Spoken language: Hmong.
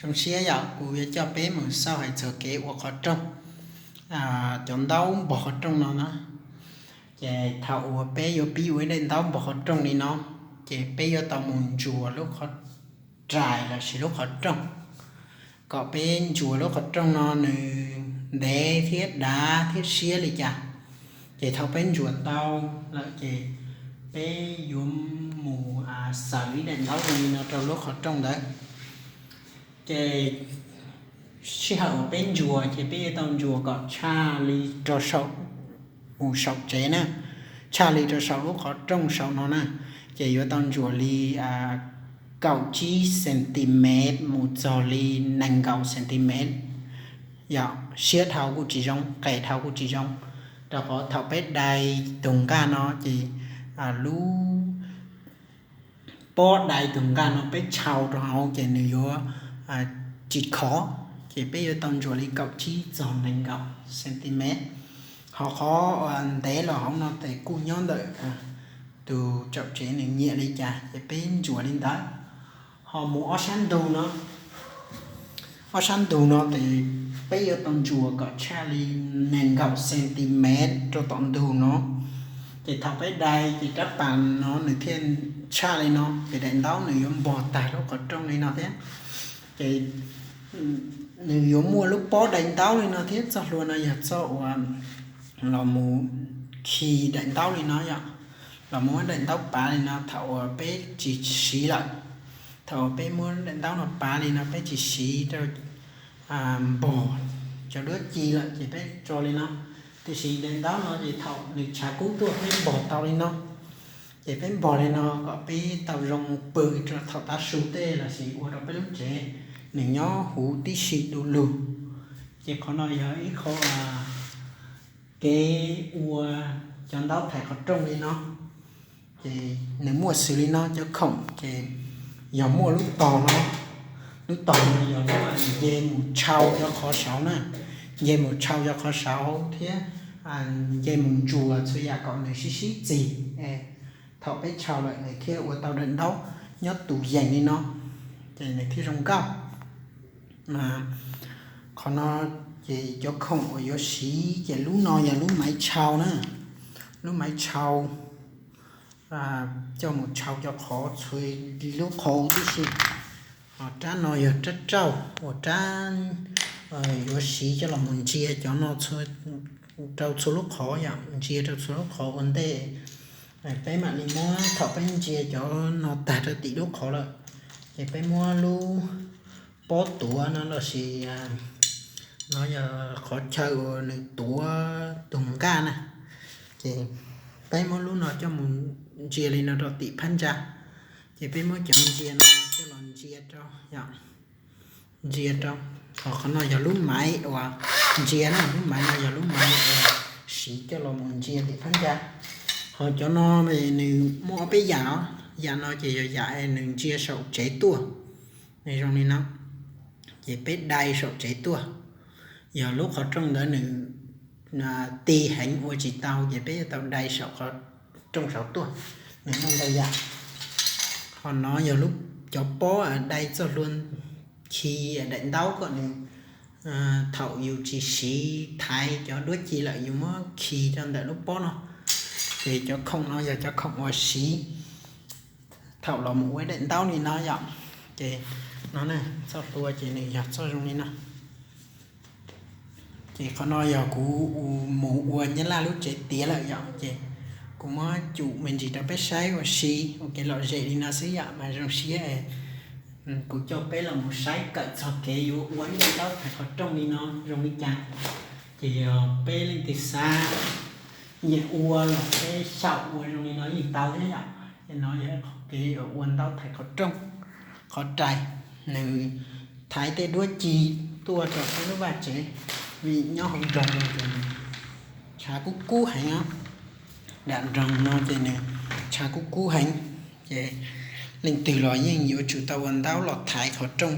Zoo siab yom, kuv yuav coj peb mus xauj hais txog kev ua qhov rooj, cov ntaub npog qhov rooj no na. Ces thaum uas peb yuav pib ua ib daim ntaub npog qhov rooj li no, ces peb yuav tau mus ntsuas lub qhov rais lossis lub qhov rooj. Kom peb ntsuas lub qhov rooj no nws ntev thiab dav thiab siab li cas. Ces thaum peb ntsuas tau lawm ces peb yuav mus xaws ib daim ntaub li no rau lub qhov rooj ntawd. Ces sij hawm uas peb ntsuas ces peb yuav tau ntsuas kom tshaj li rau saum, mus saum tsev na, tshaj li rau saum lub qhov rooj saum no na. Ces yuav tau ntsuas li kaum tsib centimet mus txog li nees nkaum centimet. Yog siab dhau kuj tsis zoo, qes dhau kuj tsis zoo, rau qhov thaum peb dai tus nqaj no ces lub pob dai tus nqaj no peb tshau rau hauv ces nws yuav tsis khov. Ces peb yuav tau ntsuas li kaum tsib txog nees nkaum centimet. Ho qhov ntev los hauv no ces kuj nyob ntawm tus tsaum tsev nws nyiam li cas ces peb ntsuas li ntawd. Ho mus ob sab ntug no, ob sab ntug no ces peb yuav tau ntsuas kom tshaj li nees nkaum centimet rau tom ntug no. Ces thaum peb dai ces rab pas no nws thiaj tshaj li no, ces daim ntaub nws yuav npog tag lub qhov rooj li no thiab. Ces nws yuav muaj lub pob dai ntaub li no thiab. Txoj hlua no yog txoj uas los mus khi daim ntaub li no yom, los muab daim ntaub pav li no thaum uas peb tsis siv lawm. Thaum uas peb muab daim ntaub no pav li no peb tsis siv rau npog cov duab ci lawm ces peb tso li no. Tiam sis daim ntaub no ces thaum nws tshav kub tuaj peb npog tau li no. Ces peb npog li no kom peb tau zoo pw rau thaum tav su tej lossis ua rau peb lub tsev nws nyob huv tib si du lug. Ces qhov no yog ib qho kev ua cov ntaub thaiv qhov rooj li no. Ces nws muaj xws li no, cov khoom ces yog muaj lub tog no, lub tog no yog lub nce mus tshau cov qhov saud na, nce mus tshau cov qhov saud thiab nce mus ntsuas txhua yam kom nws sib sib txig. Thaum peb tshau lawm nws thiaj ua tau daim ntaub nyob tus yees li no, ces nws thiaj zoo nkauj. Qhov no ces cov khoom uas yuav siv ces lub no yog lub maiv tshau na, lub maiv tshau coj mus tshau cov qhov txhua lub qhov huv tib si. Ho rab no yog rab rauj uas rab yuav siv coj los mus ntsia cov no, rau txhua lub qhov yom, ntsia rau txhua lub qhov ua ntej. Peb mam li muab, thaum peb ntsia cov no tag rau tim lub qhov lawm, ces peb muab lub pob tuav no lossis no yog qhov chaw uas nws tuav tus nqaj na, ces peb muab lub no coj mus ntsia li no rau tim phab ntsa. Ces peb muab cov ntsia no coj los ntsia rau, ntsia rau. Ho qhov no yog lub maiv uas ntsia na, lub maiv no yog lub maiv uas siv coj los mus ntsia tim phab ntsa. Ho cov no nws muaj ob peb yam os, yam no ces yog yam nws ntsia saum tsev tuaj, nws zoo li no. Ces peb dai saum tsev tuaj, yog lub qhov rooj ntawd nws ti heev ua tsis tau ces peb yuav tau dai saum qhov rooj saud tuaj, nws muaj ntau yam. Ho no yog cov pob dai txoj hlua khi daim ntaub kom nws, thaum yus tsis siv thaiv cov duab ci lawm yus muab khi rau ntawm lub pob no. Ces cov khoom no yog cov khoom uas siv thaum los mus ua daim ntaub li no yom. Ces no txoj hlua ces nws yog txoj zoo li no. Ces qhov no yog kuv mus ua Nyab Laj lub tsev tiav lawm yom, ces kuv muab cum me ntsis rau peb saib ua si ua kev lom zem li no xwb yom, mas zoo siab kuv coj peb los mus saib kawm txog kev yuav ua ib daim ntaub thaiv qhov rooj li no zoo li cas. Ces yog peb leej twg xav nyiam ua los peb xyaum ua zoo li no yeej tau thiab yom. Ces no yog qhov kev yuav ua ntaub thaiv qhov rooj, qhov rais, nws thaiv tej duab ci tuaj rau peb lub vaj tsev, vim nyob hauv nroog no ces nws tshav kub kub heev os. Dam nroog no ces nws tshav kub kub heev, ces leej twg los yeej yuav tsum tau ua ntaub los thaiv qhov rooj.